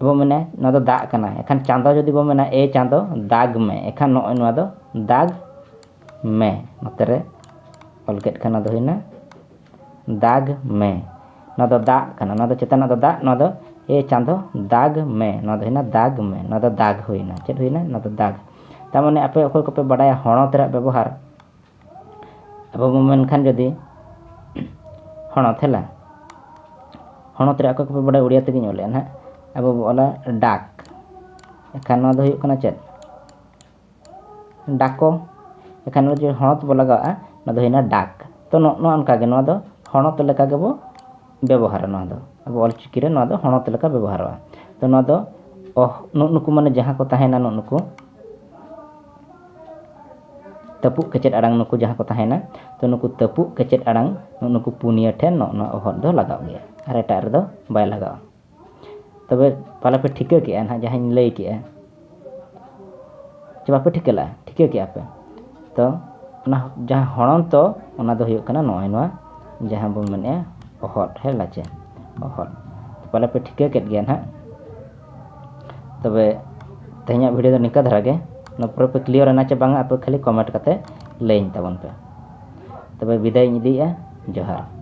ᱵᱚ ᱢᱮᱱᱟ ᱱᱚᱣᱟ ᱫᱚ ᱫᱟᱜ ᱠᱟᱱᱟ, ᱮᱱᱠᱷᱟᱱ ᱪᱟᱸᱫᱚ ᱡᱩᱫᱤ ᱵᱚ ᱢᱮᱱᱟ, "ᱮ ᱪᱟᱸᱫᱚ, ᱫᱟᱜᱽ ᱢᱮ", ᱮᱱᱠᱷᱟᱱ ᱱᱚᱜᱼᱚᱭ ᱱᱚᱣᱟ ᱫᱚ ᱫᱟᱜᱽ ᱢᱮ᱾ ᱱᱚᱛᱮ ᱨᱮ ᱚᱞ ᱠᱮᱫ ᱠᱷᱟᱱ ᱱᱚᱣᱟ ᱫᱚ ᱦᱩᱭᱱᱟ ᱫᱟᱜᱽ ᱢᱮ᱾ ᱱᱚᱣᱟ ᱫᱚ ᱫᱟᱜ ᱠᱟᱱᱟ, ᱱᱚᱣᱟ ᱫᱚ ᱪᱮᱛᱟᱱᱟᱜ ᱫᱚ ᱫᱟᱜ, ᱱᱚᱣᱟ ᱫᱚ "ᱮ ᱪᱟᱸᱫᱚ, ᱫᱟᱜᱽ ᱢᱮ", ᱱᱚᱣᱟ ᱫᱚ ᱦᱩᱭᱱᱟ ᱫᱟᱜᱽ ᱢᱮ, ᱱᱚᱣᱟ ᱫᱚ ᱫᱟᱜᱽ ᱦᱩᱭᱱᱟ᱾ ᱪᱮᱫ ᱦᱩᱭᱱᱟ? ᱱᱚᱣᱟ ᱫᱚ ᱫᱟᱜᱽ᱾ ᱛᱟᱨ ᱢᱟᱱᱮ ᱟᱯᱮ ᱚᱠᱚᱭ ᱠᱚᱯᱮ ᱵᱟᱰᱟᱭᱟ ᱦᱚᱬᱚᱛ ᱨᱮᱭᱟᱜ ᱵᱮᱵᱚᱦᱟᱨ, ᱟᱵᱚ ᱵᱚ ᱢᱮᱱᱠᱷᱟᱱ ᱡᱩᱫᱤ ᱦᱚᱬᱚᱛ, ᱦᱮᱞᱟ, ᱦᱚᱬᱚᱛ ᱨᱮ ᱚᱠᱚᱭ ᱠᱚᱯᱮ ᱵᱟᱰᱟᱭᱟ, ᱩᱲᱤᱭᱟ ᱛᱮᱜᱮᱧ ᱚᱞᱮᱫᱼᱟ ᱱᱟᱦᱟᱜ, ᱟᱵᱚ ᱵᱚ ᱚᱞᱟ ᱰᱟᱠ᱾ ᱮᱱᱠᱷᱟᱱ ᱱᱚᱣᱟ ᱫᱚ ᱦᱩᱭᱩᱜ ᱠᱟᱱᱟ ᱪᱮᱫ? ᱰᱟᱠᱚ᱾ ᱮᱱᱠᱷᱟᱱ ᱱᱚᱰᱮ ᱡᱩᱫᱤ ᱦᱚᱬᱚᱛ ᱵᱚ ᱞᱟᱜᱟᱣᱟ, ᱱᱚᱣᱟ ᱫᱚ ᱦᱩᱭᱱᱟ ᱰᱟᱠ᱾ ᱛᱚ ᱱᱚᱜᱼᱚ ᱱᱚᱣᱟ ᱚᱱᱠᱟ ᱜᱮ, ᱱᱚᱣᱟ ᱫᱚ ᱦᱚᱬᱚᱛ ᱞᱮᱠᱟ ᱜᱮᱵᱚ ᱵᱮᱵᱚᱦᱟᱨᱟ᱾ ᱱᱚᱣᱟ ᱫᱚ ᱟᱵᱚ ᱚᱞᱪᱤᱠᱤ ᱨᱮ ᱱᱚᱣᱟ ᱫᱚ ᱦᱚᱬᱚᱛ ᱞᱮᱠᱟ ᱵᱮᱵᱚᱦᱟᱨᱚᱜᱼᱟ᱾ ᱛᱚ ᱱᱚᱣᱟ ᱫᱚ ᱚᱦ, ᱱᱩᱜ ᱱᱩᱠᱩ ᱢᱟᱱᱮ ᱡᱟᱦᱟᱸ ᱠᱚ ᱛᱟᱦᱮᱱᱟ, ᱱᱩᱜ ᱱᱩᱠᱩ ᱛᱟᱹᱯᱩᱜ ᱠᱮᱪᱮᱫ ᱟᱲᱟᱝ, ᱱᱩᱠᱩ ᱡᱟᱦᱟᱸ ᱠᱚ ᱛᱟᱦᱮᱱᱟ, ᱛᱚ ᱱᱩᱠᱩ ᱛᱟᱹᱯᱩᱜ ᱠᱮᱪᱮᱫ ᱟᱲᱟᱝ, ᱱᱩᱜ ᱱᱩᱠᱩ ᱯᱩᱱᱭᱟᱹ ᱴᱷᱮᱱ ᱱᱚᱜᱼᱚ ᱱᱚᱣᱟ ᱚᱦᱚᱫ ᱫᱚ ᱞᱟᱜᱟᱜ ᱜᱮᱭᱟ, ᱟᱨ ᱮᱴᱟᱜ ᱨᱮᱫᱚ ᱵᱟᱭ ᱞᱟᱜᱟᱜᱼᱟ᱾ ᱛᱚᱵᱮ ᱯᱟᱞᱮ ᱯᱮ ᱴᱷᱤᱠᱟᱹ ᱠᱮᱜᱼᱟ ᱱᱟᱦᱟᱜ ᱡᱟᱦᱟᱸᱧ ᱞᱟᱹᱭ ᱠᱮᱜᱼᱟ, ᱪᱮ ᱵᱟᱯᱮ ᱴᱷᱤᱠᱟᱹ ᱞᱮᱜᱼᱟ? ᱴᱷᱤᱠᱟᱹ ᱠᱮᱜᱼᱟ ᱯᱮ? ᱛᱚ ᱚᱱᱟ ᱡᱟᱦᱟᱸ ᱦᱚᱬᱚᱱᱛᱚ, ᱚᱱᱟ ᱫᱚ ᱦᱩᱭᱩᱜ ᱠᱟᱱᱟ ᱱᱚᱜᱼᱚᱭ ᱱᱚᱣᱟ ᱡᱟᱦᱟᱸ ᱵᱚᱱ ᱢᱮᱱᱮᱫᱼᱟ ᱚᱦᱚᱫ, ᱦᱮᱸ ᱞᱟᱪᱮ, ᱚᱦᱚᱫ᱾ ᱯᱟᱞᱮ ᱯᱮ ᱴᱷᱤᱠᱟᱹ ᱠᱮᱫ ᱜᱮᱭᱟ ᱱᱟᱦᱟᱜ᱾ ᱛᱚᱵᱮ ᱛᱮᱦᱮᱧᱟᱜ ᱵᱷᱤᱰᱤᱭᱳ ᱫᱚ ᱱᱤᱝᱠᱟ ᱫᱷᱟᱨᱟ ᱜᱮ᱾ ᱱᱚᱣᱟ ᱯᱩᱨᱟᱹ ᱯᱮ ᱠᱞᱤᱭᱟᱨ ᱮᱱᱟ ᱪᱮ ᱵᱟᱝᱟ, ᱟᱯᱮ ᱠᱷᱟᱹᱞᱤ ᱠᱚᱢᱮᱱᱴ ᱠᱟᱛᱮ ᱞᱟᱹᱭᱟᱹᱧ ᱛᱟᱵᱚᱱ ᱯᱮ᱾ ᱛᱚᱵᱮ ᱵᱤᱫᱟᱹᱭ ᱤᱧ ᱤᱫᱤᱭᱮᱫᱼᱟ᱾ ᱡᱚᱦᱟᱨ᱾